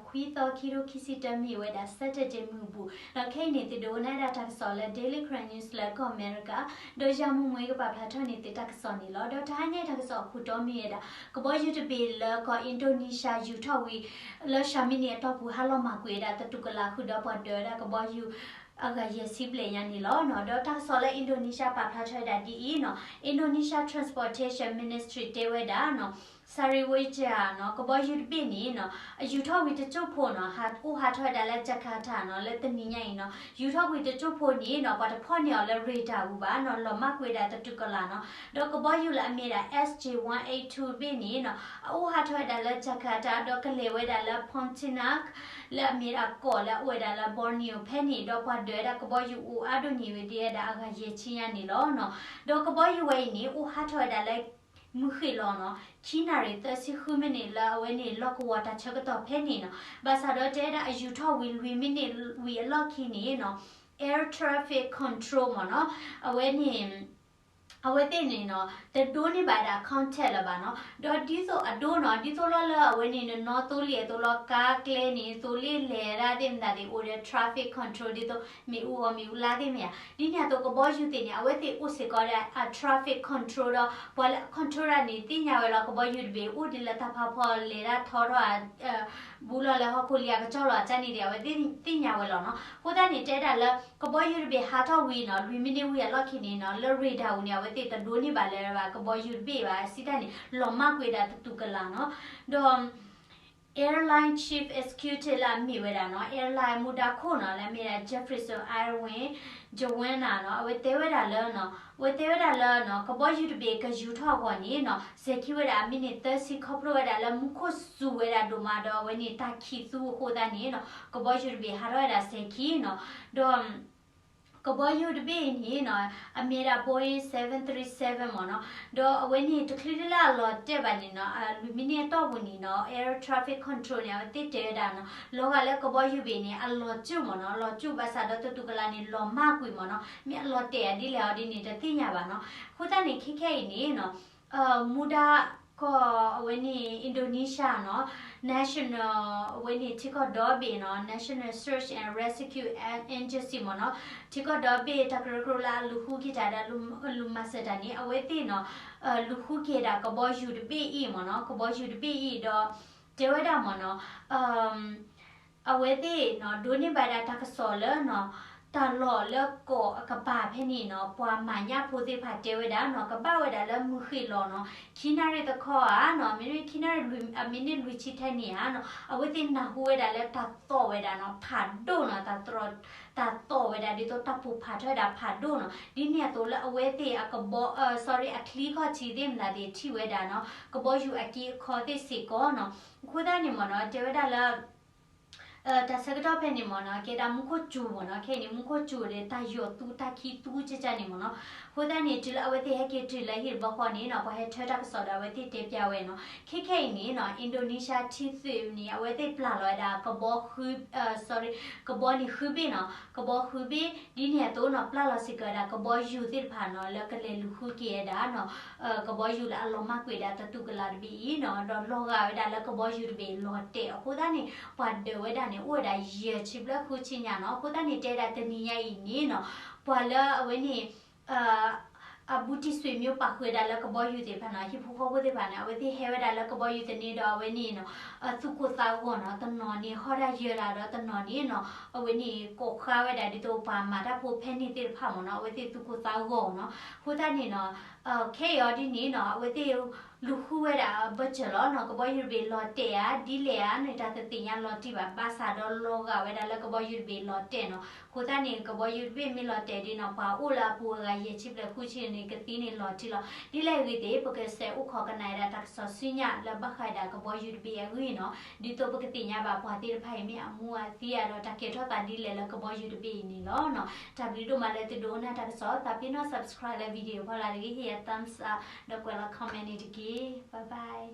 ခွံသီ ခံကထိခံဆံတၢ မ့ၢ်ဝဲဒၣ် Saturday မုၢ်ဘူၣ်, ဒီးခဲအံၤန့ၣ် သုဒိကနၣ်ဝဲဒၣ်တၢ်ကစီၣ်လၢ Daily Karen News လၢကီၢ်အမဲရကၤ, ဒီးယၤမူမူကပာ်ဖျါထီၣ်န့ၢ်သုတၢ်ကစီၣ်န့ၣ်လီၤ. ဒီးတဟါညါအံၤတၢ်ကစီၣ်အခိၣ်တီမ့ၢ်ဝဲဒၣ် ကဘီယူၤတဘ့ၣ်လၢကီၢ် Indonesia ယူၤထီၣ်ဝံၤ လၢဆှၢမံးနံးအတီၢ်ပူၤ ဟးလီၤမၢ်ကွံာ်ဝဲဒၣ်သတူၢ်ကလာ်ဃုာ်ဒီးပှၤဒၢးဝဲဒၣ်ကဘီယူၤ အဂၤယဲၢ်ဆံဘျဲၣ်ညါန့ၣ်လီၤ. ဒီးတၢ်ကစီၣ်လၢ Indonesia ပာ်ဖျါထီၣ်ဝဲဒၣ်ဒ်အံၤနီၤ, Indonesia Transportation Ministry တဲဝဲဒၣ်နီၤ, Sriwijaya နီၤ, ကဘီယူၤတဘ့ၣ်န့ၣ်နီၤ အယူၤထီၣ်ဝံၤတစိၢ်ဖိနီၤ, ဟးအိၣ်ဟးထီၣ်ဝဲဒၣ်လၢ Jakarta နီၤ, လၢတနံၤညါအံၤနီၤ, ယူၤထီၣ်ဝံၤတစိၢ်ဖိန့ၣ်နီၤ ပှၤတဖီၣ်န့ၢ်အီၤလၢ radar ပူၤဘၣ်နီၤ, လီၤမၢ်ကွံာ်ဝဲဒၣ်သတူၢ်ကလာ်နီၤ. ဒီးကဘီယူၤလၢအမ့ၢ်ဒၣ် S J one eight two တဘ့ၣ်န့ၣ်နီၤ အအိၣ်ဟးထီၣ်ဝဲဒၣ်လၢ Jakarta ဒီးကလဲၤဝဲဒၣ်လၢ Pontianak လၢအမ့ၢ်ဒၣ်ကီၢ်လၢအအိၣ်ဝဲဒၣ်လၢ Borneo ဖဲန့ၣ်, ဒီးပှၤဒၢးဝဲဒၣ်ကဘီယူၤအိၣ်အါဒိၣ်န့ၢ်ဝဲဒၣ်အဂၤယဲၢ်ဆံညါန့ၣ်လီၤနီၤ. ဒီးကဘီယူၤဝဲအံၤန့ၣ် အိၣ်ဟးထီၣ်ဝဲဒၣ်လၢ မုၢ်ဃ့ၢ်လီၤနီၤ, ခံနၣ်ရံၣ်သၢဆံဃုမံးနံးလၢအဝဲန့ၣ် လီၢ်ကဝီၤတၢ်ဆၢကတီၢ်ဖဲန့ၣ်နီၤ. ဘၣ်ဆၣ်ဒီးတဲဝဲဒၣ်အယူၤထီၣ်ဝံၤလွံၢ်မံးနံးဝံၤအလီၢ်ခံန့ၣ်နီၤ Air Traffic Control မ့ၢ်နီၤ, အဝဲန့ၣ် အဝဲသ့ၣ်န့ၣ်နီၤ တဒိးန့ၢ်ဘၣ်ဒၣ် contact လၢၤဘၣ်နီၤ. ဒီးဒ်သိးအဒိနီၤ, ဒ်သိးလီၤလၢအဝဲန့ၣ် နနီၣ်သိလ့ၣ်အသိးလီၤ, ကါကျဲန့ၣ် သိလ့ၣ်လဲၤဒၣ်သ့ၣ်မတၤသ့ၣ် အိၣ်ဒီး traffic control ဒ်သိး မ့ၣ်အူအီၤမ့ၣ်အူလါသ့ၣ်မ့ၢ်ဧါ. ဒ်န့ၣ်အသိးကဘီယူၤသ့ၣ်န့ၣ် အဝဲသ့ၣ်အိၣ်စ့ၢ်ကီးဒီးအ traffic control ဒီး ပှၤလၢအ control တၢ်န့ၣ် သ့ၣ်ညါဝဲလီၤ. ကဘီယူၤတဘ့ၣ်အိၣ်ဒ်လၢတၢ်ဖးဖီလဲၤတၢ်ထီထီၣ် ဘူးလီၤလၢဟီၣ်ခိၣ်လံအကစီၣ်လီၤအတၢ်န့ၣ်ဒီး အဝဲသ့ၣ်သ့ၣ်ညါဝဲလီၤနီၤ. အဃိသတးန့ၣ် တဲဒၣ်လၢ ကဘီယူၤတဘ့ၣ်ဟးထီၣ်ဝံၤနီၤ လွံၢ်မံးနံးဝံၤအလီၢ်ခံန့ၣ်နီၤ လၢ radar ပူၤန့ၣ် အဝဲသ့ၣ်တဒိးန့ၢ်ဘၣ်လၢၤဘၣ် ကဘီယူၤတဘ့ၣ်ဘၣ် စံးတၢ်န့ၣ် လီၤမၢ်ကွံာ်ဒၣ်သတူၢ်ကလာ်နီၤ. ဒီး Airline Chief Executive လၢအမ့ၢ်ဝဲဒၣ်နီၤ airline မူဒါခိၣ်နီၤ လၢအမ့ၢ်ဒၣ် Jefferson Airway Joanna နီၤ အဝဲတဲဝဲဒၣ်လၢနီၤ အဝဲတဲဝဲဒၣ်လၢနီၤ ကဘီယူၤတဘ့ၣ်ကယူၤထီၣ်အဂီၢ်န့ၣ်နီၤ စဲၤခံဝဲဒၣ်အမံးနံးသၢဆံ ခီဖျိဝဲဒၣ်လၢမူခိၣ်စူၤဝဲဒၣ်ဒိၣ်မးဒီး အဝဲန့ၣ်တၢ်ခံးသူအဃိသတးန့ၣ်နီၤ ကဘီယူၤတဘ့ၣ်ဟးထီၣ်ဝဲဒၣ်စဲၤခံနီၤ. ဒီး ကဘီယူၤတဘ့ၣ်အံၤန့ၣ်နီၤ အမ့ၢ်ဒၣ် Boeing seven three seven မ့ၢ်နီၤ. ဒီးအဝဲန့ၣ် တချုးလၢအလီၤတဲာ်ဘၣ်န့ၣ်နီၤ လွံၢ်မံးနံးအတီၢ်ပူၤန့ၣ်နီၤ Air Traffic Control န့ၣ် အဝဲသ့ၣ်တဲဝဲဒၣ်နီၤ လီၤဂာ်လၢကဘီယူၤဘ့ၣ်န့ၣ် အလီၤစူၣ်မ့ၢ်နီၤ လီၤစူၣ်ဘၣ်ဆၣ်ဒီးသတူၢ်ကလာ်န့ၣ် လီၤမၢ်ကွံာ်မ့ၢ်နီၤ မ့ၢ်အလီၤတဲာ်အဒ်လဲၣ်အီၤဒ်န့ၣ် တသ့ၣ်ညါဘၣ်နီၤ. အဃိသတးန့ၣ် ခဲခဲအံၤန့ၣ်နီၤ မူဒါကီၢ်အဝဲန့ၣ် Indonesia နီၤ national အဝဲန့ၣ် ထံကီၢ်ဒီဘ့ၣ်နီၤ National Search and Rescue Agency မ့ၢ်နီၤ ထံကီၢ်ဒီဘ့ၣ်တၢ်ကရၢကရိလၢအလူၤဃုက့ၤတၢ်ဒီးလူၤမၤစၢၤတၢ်န့ၣ် အဝဲသ့ၣ်နီၤ လူၤဃုက့ၤဒၣ်ကဘီယူၤတဘ့ၣ်အံၤမ့ၢ်နီၤ ကဘီယူၤတဘ့ၣ်အံၤဒီး တဲဝဲဒၣ်မ့ၢ်နီၤ အဝဲသ့ၣ်နီၤ ဒိးန့ၢ်ဘၣ်ဒၣ်တၢ်ကစီၣ်လၢနီၤ တၢ်လီၢ်လၢကီၢ်အကပၤဖဲန့ၣ်နီၤ ပှၤမၤညၣ်ဖိသ့ၣ်တဖၣ်တဲဝဲဒၣ်နီၤ ကဘၣ်ဝဲဒၣ်လၢမုၢ်ဃ့ၢ်လီၤနီၤ ခံနၣ်ရံၣ်တခီဧါနီၤ မ့မ့ၢ်ခံနၣ်ရံၣ်လွံၢ် အမံးနံးလွံၢ်ဆံထဲန့ၣ်ဧါနီၤ အဝဲသ့ၣ်နၢ်ဟူဝဲဒၣ်လၢတၢ်သီၣ်ဝဲဒၣ်နီၤ ဖးဒိၣ်နီၤ တၢ်သီၣ် တၢ်သီၣ်ဝဲဒၣ်ဒ်သိးတၢ်ပူၤဖးထီၣ်ဝဲဒၣ်ဖးဒိၣ်နီၤ ဒ်န့ၣ်အသိးလၢအဝဲသ့ၣ်အကဘီ sorry အချံခီၣ်ထံးသ့ၣ်မတၤသ့ၣ်ထံၣ်ဝဲဒၣ်နီၤ ကဘီယူၤအက့အခီသ့ၣ်စ့ၢ်ကီးနီၤ အဃိသတးန့ၣ်မ့ၢ်နီၤ တဲဝဲဒၣ်လၢ တၢ်ဆၢကတီၢ်ဖဲန့ၣ်မ့ၢ်နီၤ ကဲဒၣ်မူခိၣ်စူၤမ့ၢ်နီၤ ခဲအံၤန့ၣ် မူခိၣ်စူၤန့ၣ် တၢ်ယီၤသူတၢ်ခံးသူကကန့ၣ်မ့ၢ်နီၤ အဃိသတးန့ၣ် တုၤလၢအဝဲသ့ၣ်ဟဲက့ၤတုၤလၢဟံၣ်တဘျီဃီန့ၣ်နီၤ ပှၤဟဲထၢတၢ်ကစီၣ်ဒီးအဝဲသ့ၣ်တဲပျးဝဲနီၤ ခဲခဲအံၤန့ၣ်နီၤ Indonesia ထံသုးန့ၣ် အဝဲသ့ၣ်ပျၢ်လီၤဝဲဒၣ်ကဘီဃု sorry ကဘီန့ၣ်ဃုဘ့ၣ်နီၤ ကဘီဃုဘ့ၣ် ဒ်န့ၣ်အသိးနီၤ ပျၢ်လီၤစ့ၢ်ကီးဝဲဒၣ်ကဘီယူၤသ့ၣ်တဖၣ်နီၤ လၢကလဲၤလူၤဃုက့ၤဝဲဒၣ်နီၤ ကဘီယူၤလၢအလီၤမၢ်ကွံာ်ဒၣ်သတူၢ်ကလာ်တဘ့ၣ်အံၤနီၤ ဒီးလီၤဂာ်ဝဲဒၣ်လၢကဘီယူၤတဘ့ၣ်လီၤတဲာ်အဃိသတးန့ၣ် ပှၤဒၢးဝဲဒၣ်န့ၣ် အိၣ်ဝဲဒၣ်ယဲၢ်ဆံဘျဲၣ်ဃုဆံညါနီၤ အဃိသတးန့ၣ် တဲဒၣ်တနံၤညါအံၤန့ၣ်နီၤ ပှၤလၢအဝဲန့ၣ် အဘူးတံၢ်ဆွေမျိုး ပာ်ဃုာ်ဝဲဒၣ်လၢကဘီယူၤသ့ၣ်တဖၣ်နီၤ ဟံၣ်ဖိဃီဖိသ့ၣ်တဖၣ်န့ၣ် အဝဲသ့ၣ်ဟဲဝဲဒၣ်လၢကဘီယူၤသန့ဒီးအဝဲန့ၣ်နီၤ သူၣ်ကိၢ်သးဂီၤနီၤ တနီၤန့ၣ်ဟီၣ်တၢ်ယၢၤတၢ်ဒီးတနီၤန့ၣ်နီၤ အဝဲန့ၣ်ကိးဃါဝဲဒၣ်ဒ်သိးပှၤမၤတၢ်ဖိဖဲန့ၣ်သ့ၣ်တဖၣ်မ့ၢ်နီၤ အဝဲသ့ၣ်သူၣ်ကိၢ်သးဂီၤနီၤ အဃိသတးန့ၣ်နီၤ ခဲအံၤအီၤဒ်န့ၣ်နီၤ အဝဲသ့ၣ်လူၤဃုဝဲဒၣ်ဘၢၣ်စၢၤလီၤနီၤ ကဘီယူၤတဘ့ၣ်လီၤတဲာ်ဧါ ဒ်လဲၣ်ဧါန့ၣ် တၢ်တသ့ၣ်ညါလီၤတံၢ်ဘၣ် ဘၣ်ဆၣ်ဒီးလီၤဂာ်ဝဲဒၣ်လၢကဘီယူၤတဘ့ၣ်လီၤတဲာ်နီၤ အဃိသတးန့ၣ် ကဘီယူၤတဘ့ၣ်မ့ၢ်လီၤတဲာ်ဒ်နီၤ ပှၤအိၣ်လၢအပူၤအဂၤယဲၢ်ဆံဘျဲၣ်ဃုဆံန့ၣ် ကသံန့ၣ်လီၤတံၢ်လီၤ ဒ်လဲၣ်ဂ့ၤသ့ၣ် ပကစဲးအိၣ်ခိးကနၣ်ဝဲဒၣ်တၢ်ကစီၣ်ဆူညါလၢဘၣ်ဃးဒၣ်ကဘီယူၤတဘ့ၣ်အဂ့ၢ်နီၤ ဒ်သိးပကသ့ၣ်ညါဘၣ်ပှၤသ့ၣ်တဖၣ်အံၤမ့ၢ်အမူအသံဧါဒီးတၢ်ကဲထီၣ်သးဒ်လဲၣ်လၢကဘီယူၤတဘ့ၣ်အံၤန့ၣ်လီၤနီၤ တၢ်ဘျုးဒိၣ်မးလၢသုဒိကနၣ်တၢ်ကစီၣ် သးပ့ၤနီၣ် subscribe လၢ video ဖီလာ်တဂ့ၤ ဟ့ၣ်ယၤ thumbs up ဒီးကွဲးလီၤ comment န့ၣ်တက့ၢ် bye bye